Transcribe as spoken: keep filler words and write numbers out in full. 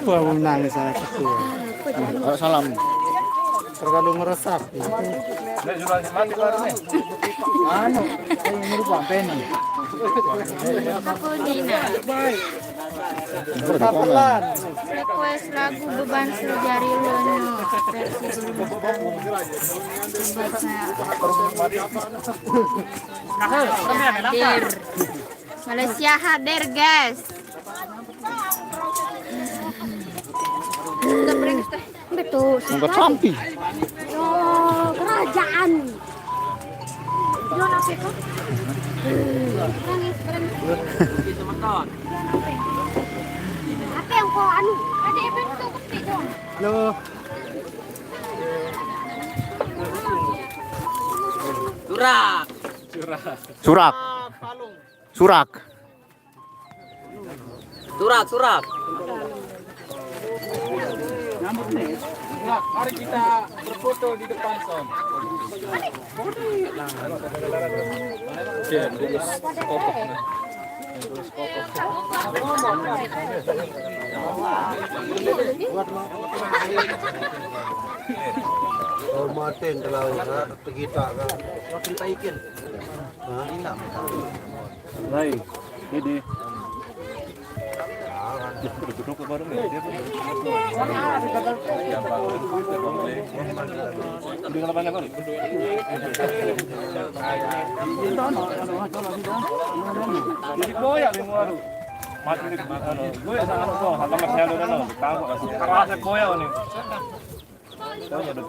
Wah, mau nangis anak kecil. Kalau salam. Terlalu meresap. Anu, saya ini lupa apa ini. Aku Dina. Request lagu Beban Sejari Lono versi Guru Mustafa. Coba saya. Hadir. Malaysia hadir, guys. Betul. Angkat sampi. Oh, kerajaan. Jual apa itu? Apa yang kau anu? Ada apa itu kecil dong? Halo. Surak. Surak. Surak. Surak, surak. Mari kita berfoto di depan, Son. Oke, lurus kokoh, nah. Lurus kokoh. Hormatin terlalu, ha, kita kan. Lain. Jadi. Dia duduk ke baru nih. Dia udah ngelapan apa nih? Jadi koyak nih baru. Mati nih, anu, gue sama anu tuh, sama Mas Helo dah, no. Tahu, kerasa koyak nih. Tahu ada.